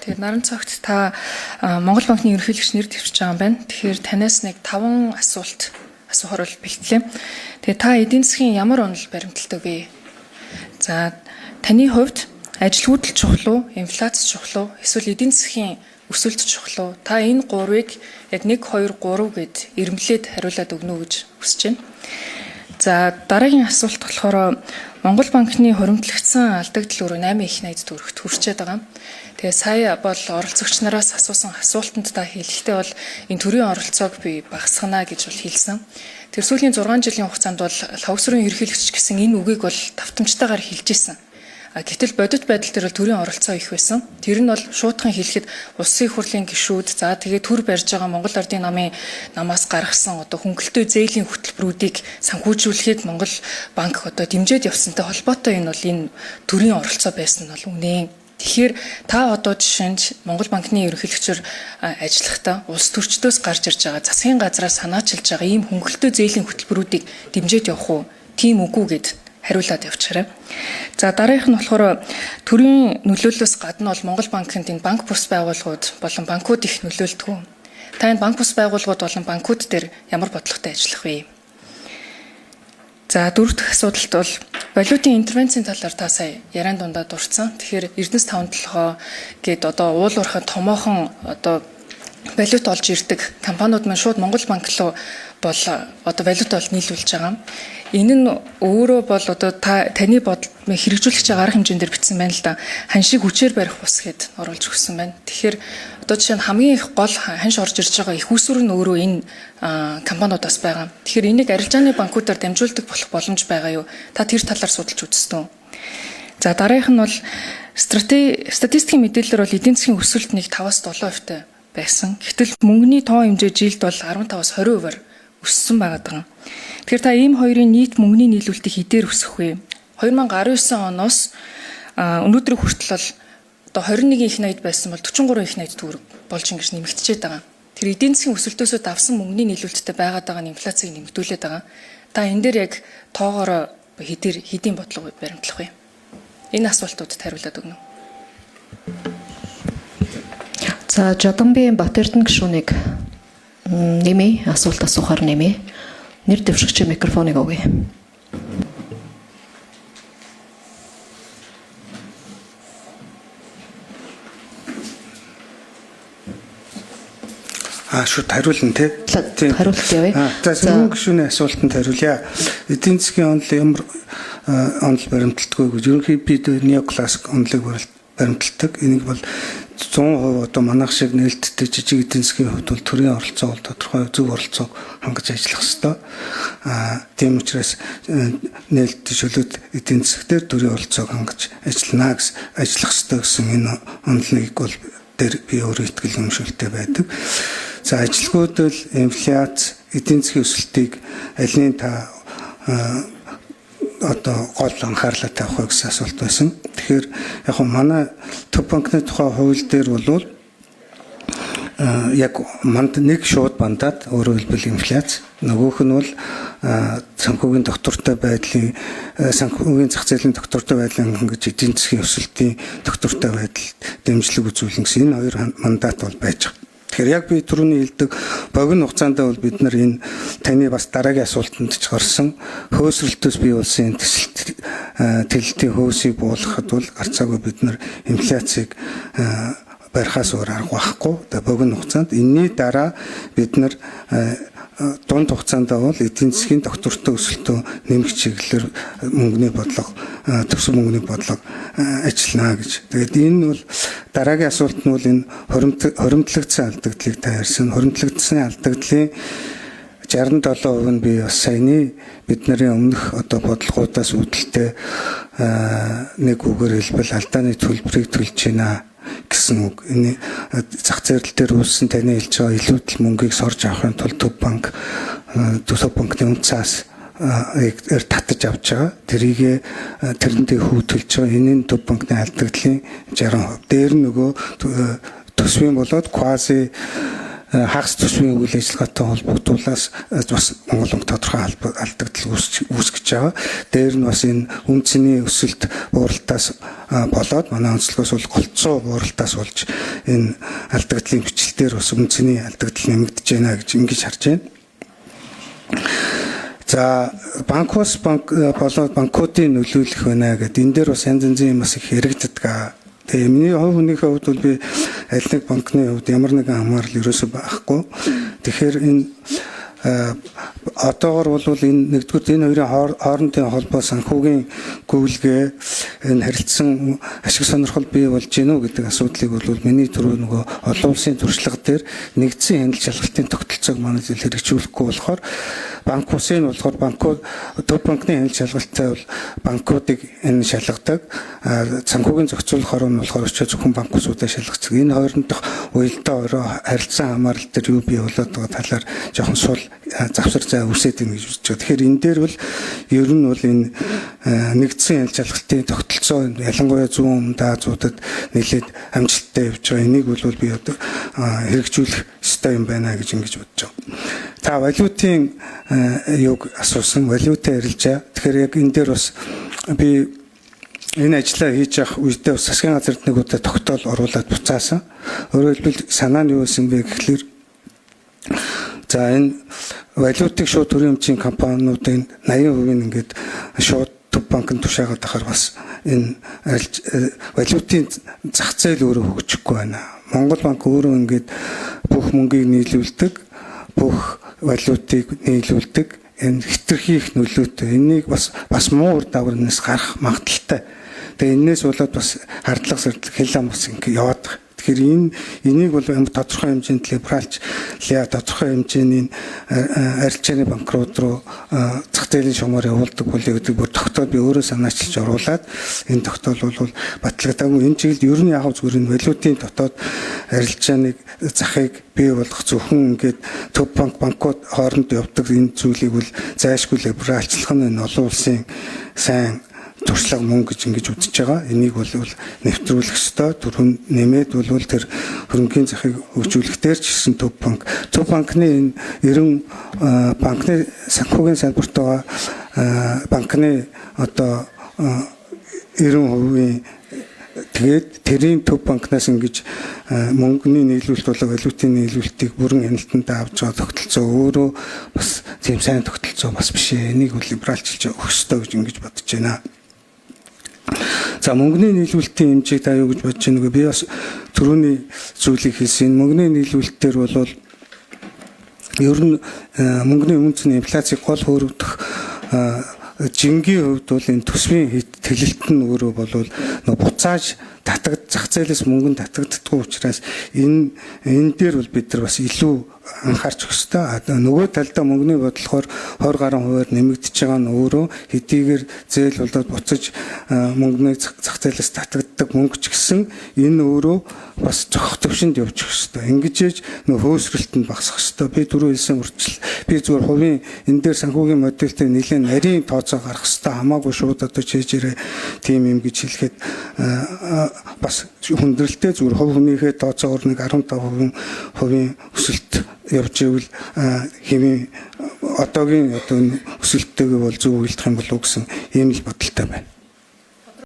Тэгээд Наран цогт та Монгол банкны ерөнхийлөгч нэр дэвшиж байгаа юм байна. Тэгэхээр танаас нэг 5 асуулт асуухаар бол бэлтлээ. Тэгээд та эдийн засгийн ямар онол баримталдаг вэ? За, таны хувьд ажилгүйдэл чухал уу, инфляц чухал уу, эсвэл эдийн засгийн өсөлт чухал уу? Та энэ гурвыг яг 1 2 3 гэд эрмлээд хариулаад өгнө үү гэж хүсэж байна. За, дараагийн асуулт болохоор Монгол банкны хуримтлагдсан алдагдал өрөө 8 их 80 төгрөгт хүрчээд байгаа. Тэгээ сая бол оролцогч нараас асуусан асуултанд та хэлэхдээ бол энэ төрийн оролцоог би багасгана гэж бол хэлсэн. Тэр сүүлийн 6 жилийн хугацаанд бол лхагва сүрийн ерөнхийлөгч гэсэн энэ үгийг бол давтамжтайгаар хэлж исэн. Гэтэл бодит байдал дээр бол төрийн оролцоо их байсан. Тэр нь бол шуутхан хэлэхэд улсын их хурлын гишүүд, за тэгээ төр барьж байгаа Монгол Ардын намын намаас гаргасан одоо хөнгөлөлтөө зээлийн хөтөлбөрүүдийг санхүүжүүлэхэд Монгол банк одоо дэмжиж явсантай холбоотой энэ бол энэ төрийн оролцоо байсан нь бол үнэн. Тэгэхээр та одоо жишээ нь Монгол банкны ерөнхийлөгчөөр ажиллахдаа улс төрчдөөс гарч ирж байгаа засгийн газраас санаачилж байгаа ийм хөнгөлөлтөө зээлийн хөтөлбөрүүдийг дэмжиж явах уу? Тийм үгүй гэд хариулаад явчихарай. За, дараагийнх нь болохоор төрийн нөлөөллөөс гадна бол Монгол банкнд энэ банк бус байгууллагууд болон банкуд их нөлөөлдөг үү? Та энэ банк бус байгууллагууд болон банкуд дээр ямар бодлоготой ажиллах вэ? За, дөрөв дэх асуудалт бол валютын интервенцийн талаар та сая яриан дундаа дурдсан. Тэгэхээр Эрдэнэс таван толгой гээд одоо уул уурхай томоохон одоо валют олж ирдэг компаниуд маань шууд Монгол банк руу бол одоо валют олж нийлүүлж байгаа. Энэ нь өөрөө бол одоо та таны бодол хэрэгжүүлэх арга хэмжээн дээр бичсэн байна л да. Ханшийг хүчээр барих ус гэд оруулж өгсөн байна. Тэгэхээр одоо жишээ нь хамгийн их гол ханш орж ирж байгаа их усүр нь өөрөө энэ компаниудаас байгаа. Тэгэхээр энийг арилжааны банкудаар дамжуулдаг болох боломж байгаа юу? Та тэр талаар судалж үзсэн үү? За, дараагийнх нь бол статистикийн мэдээлэлээр бол эдийн засгийн өсөлт нэг 5-аас 7% байсан. Гэтэл мөнгөний тоо хэмжээ жилд бол 15-аас 20%-аар өссөн байгаа даа. Тэгэхээр та ийм хоёрын нийт мөнгөний нийлүүлэлтийг хэдээр өсгөх вэ? 2019 оноос өнөөдрийг хүртэл бол одоо 21 их 80 байсан бол 43 их 80 төгрөг болж ингэж нэмэгдчихэд байгаа. Тэр эдийн засгийн өсөлтөөсөө давсан мөнгөний нийлүүлэлттэй байгаад байгаа нь инфляцийг нэмэгдүүлээд байгаа. Та энэ дээр яг тоогоороо хэдээр хэдийн бодлого баримтлах вэ? Энэ асуултуудад хариулаад өгнө. За, Жаданби Бат-Эрдэнэ гишүүнийг нэмээ, асуулт асуухаар нэмээ. Нэр дэвшигчийн микрофоныг өгье. Шууд хариулна те. Тийм. Хариулт явъя. За, сэргүүн гишүүний асуултанд хариулъя. Эдийн засгийн онол ямар онол баримталдаггүй гэж. Ерөнхий би неоклассик онолыг баримталдаг. Энийг бол 100% одоо манайх шиг нээлттэй жижиг эдийн засгийн хувьд бол төрийн оролцоо бол тодорхой зөв оролцоог хангаж ажиллах ёстой. Тийм учраас нээлттэй чөлөөт эдийн засаг дээр төрийн оролцоог хангаж ажиллана гэсэн ажиллах ёстой гэсэн энэ онолыг бол дээр би өөрөө итгэл үнэмшилтэй байдаг. За, ажилгүйдэл, инфляц, эдийн засгийн өсөлтийг алины та одоо гол анхаарлаа тавих вэ гэсэн асуулт байсан. Тэгэхээр яг нь манай Төв банкны тухай хууль дээр бол яг манд нэг шууд мандат, өөрөөр хэлбэл инфляц, нөгөөх нь бол санхүүгийн доктортой байдлын санхүүгийн зах зээлийн доктортой байдлын гэж эдийн засгийн өсөлтийн доктортой байдал дэмжлэг үзүүлнэ гэсэн энэ хоёр мандат бол байж байгаа. Тэгэхээр яг би түрүүний хэлдэг богино хугацаанд бол бид нар энэ таны бас дараагийн асуултанд ч гарсан хөөсрөлтөөс бий болсон энэ тэлэлтийн хөөсийг буулгахад бол гарцаагүй бид нар инфляцийг барихаас өөр арга байхгүй. Тэгээ богино хугацаанд энэний дараа бид нар дунд хугацаанд бол эдийн засгийн доктортой өсөлтөө нэмэх чиглэлээр мөнгөний бодлого, төсөв мөнгөний бодлого ажиллана гэж. Тэгээд энэ бол дараагийн асуулт нь бол энэ хоримтлагдсан алдагдлыг та ярьсан. Хоримтлагдсан алдагдлын 67% нь би бас саяны бидний өмнөх одоо бодлогоудаас үүдэлтэй нэг үгээр хэлбэл алдааны төлбөрийг төлж байна гэсэн үг. Энэ зах зээл дээр үүссэн таны хэлж байгаа илүүдэл мөнгийг сорж авахын тулд Төв банк Төв банкны үнцаас татаж авч байгаа. Тэрийг тэрэндээ хүү төлж байгаа. Энэ нь Төв банкны алдагдлын 60%. Дээр нь нөгөө төсвийн болоод квази хагас төсвийн үйл ажиллагаатай холбогдуулаас бас Монгол банк тодорхой алдагдал үүсгэж байгаа. Дээр нь бас энэ үнцний өсөлт бууралтаас болоод манай онцлогоос бол голцоо бууралтаас болж энэ алдагдлын хүчлэлтээр бас үнцний алдагдал нэмэгдэж байна гэж ингэж харж байна. За, банкус банк болоод банкуудын нөлөөлөх байна гэдэг энэ дээр бас янз янзын юм бас их яригддаг. Тэгээ миний хувь хүнийхээ хувьд бол би аль нэг банкны хувьд ямар нэгэн хамаарал ерөөсөө байхгүй. Тэгэхээр энэ одоогор бол энэ нэгдүгээр энэ хоёрын хоорондын холбоо санхүүгийн гүйлгээ энэ харилцсан ашиг сонирхол бий болж гинүү гэдэг асуудлыг бол миний түрүү нөгөө олон улсын туршлага дээр нэгдсэн хяналт шалгалтын тогтолцоог манай зэл хэрэгжүүлэхгүй болохоор банк усын болохоор банкуд төв банкны хяналт шалгалттай бол банкуудыг энэ шалгадаг, санхүүгийн зохицуулах хороо нь болохоор очиж зөвхөн банк усуудаа шалгацдаг. Энэ хоёрын уялдаа орой харилцан хамаарал дээр юу бий болоод байгаа талаар жоохон сул завсар зай үүсээд байна гэж үзэж байгаа. Тэгэхээр энэ дээр бол ер нь бол энэ нэгдсэн хяналт шалгалтын тогтолцоо ялангуяа зүүн өмнөд Азиудад нэлээд амжилттай явж байгаа. Энийг бол би одоо хэрэгжүүлэх ёстой юм байна гэж ингэж бодож байгаа. Та валютын юг асуусан, валютын арилжаа. Тэгэхээр яг энэ дээр бас би энэ ажлаа хийж явах үедээ бас засгийн газарт нэг удаа тогтоол оруулаад буцаасан. Өөрөөр хэлбэл санаа нь юу байсан бэ гэхлээр за энэ валютыг шууд төрийн өмчийн компаниудын 80% нь ингээд шууд төв банкнд тушаагаад ахаар бас энэ валютын зах зээл өөрөө хөгжихгүй байна. Монгол банк өөрөө ингээд бүх мөнгийг нийлүүлдэг, бүх валютыг нийлүүлдэг, энэ хэтэрхий их нөлөөтэй. Энийг бас муу үр дагаврнаас гарах магадлалтай. Тэгээ энээс болоод бас хардлага сардлага хэл ам бас ингэ яваад байгаа. Тэгэхээр энийг бол ямар тодорхой хэмжээнд либералч тодорхой хэмжээний арилжааны банкрууд руу зах зээлийн шумаар явуулдаг бол гэдэг бүр тогтоол би өөрөө санаачилж оруулаад энэ тогтоол бол батлагдаагүй. Энэ чиглэлд ер нь яг зүгээр энэ валютын дотоод арилжааныг захыг бий болгох зөвхөн ингээд төв банк банкуд хооронд явдаг энэ зүйлийг бол зайлшгүй либералчлах нь энэ олон улсын сайн туршлага мөн гэж ингэж үзэж байгаа. Энийг бол нэвтрүүлэх ёстой. Түрүүн нэмээд бол тэр хөрөнгийн захыг хөгжүүлэх дээр ч гэсэн төв банк. Төв банкны энэ 90 банкны санхүүгийн салбарт байгаа банкны одоо 90%-ийн тэгээд тэрийн төв банкнаас ингэж мөнгөний нийлүүлэлт болоо валютын нийлүүлэлтийг бүрэн хяналтанд авч байгаа тогтолцоо өөрөө бас тийм сайн тогтолцоо бас биш ээ. Энийг бол либералчилж өгөх ёстой гэж ингэж бодож байна. За, мөнгөний нийлүүлэлтийн хэмжээг та юу гэж бодож байна вэ? Би бас түрүүний зүйлийг хэлсэн. Мөнгөний нийлүүлэлтээр бол ер нь мөнгөний үнцний инфляцийг гол хөөрөгдөх жингийн хувьд бол энэ төсвийн тэлэлт нь өөрөө болвол нөө буцааж татагд зах зээлээс мөнгө нь татагддаггүй учраас энэ дээр бол бид нар бас илүү анхаарч өгөх ёстой. Нөгөө талдаа мөнгөний бодлохоор 20 гаруй хувиар нэмэгдэж байгаа нь өөрөө хэдийгээр зээл болоод буцаж мөнгөний зах зээлээс татагддаг мөнгө ч гэсэн энэ өөрөө бас зохих төвшөнд явж өгөх ёстой. Ингэж ээж нөө хөөсрөлт нь багасах ёстой. Би түрүү хэлсэн урьдчил би зүгээр хувийн энэ дээр санхүүгийн модельтэй нэлээд нарийн тооцоо гаргах ёстой. Хамаагүй шууд одоо чэйжээрээ тийм юм гэж хэлэхэд бас хүндрэлтэй. Зүгээр хувь хүнийхээ тооцоогоор нэг 15% хувийн өсөлт явж ивэл хэвийн одоогийн одоо өсөлттэйгээ бол зөв уялдах юм болов уу гэсэн ийм л бодолтой байна.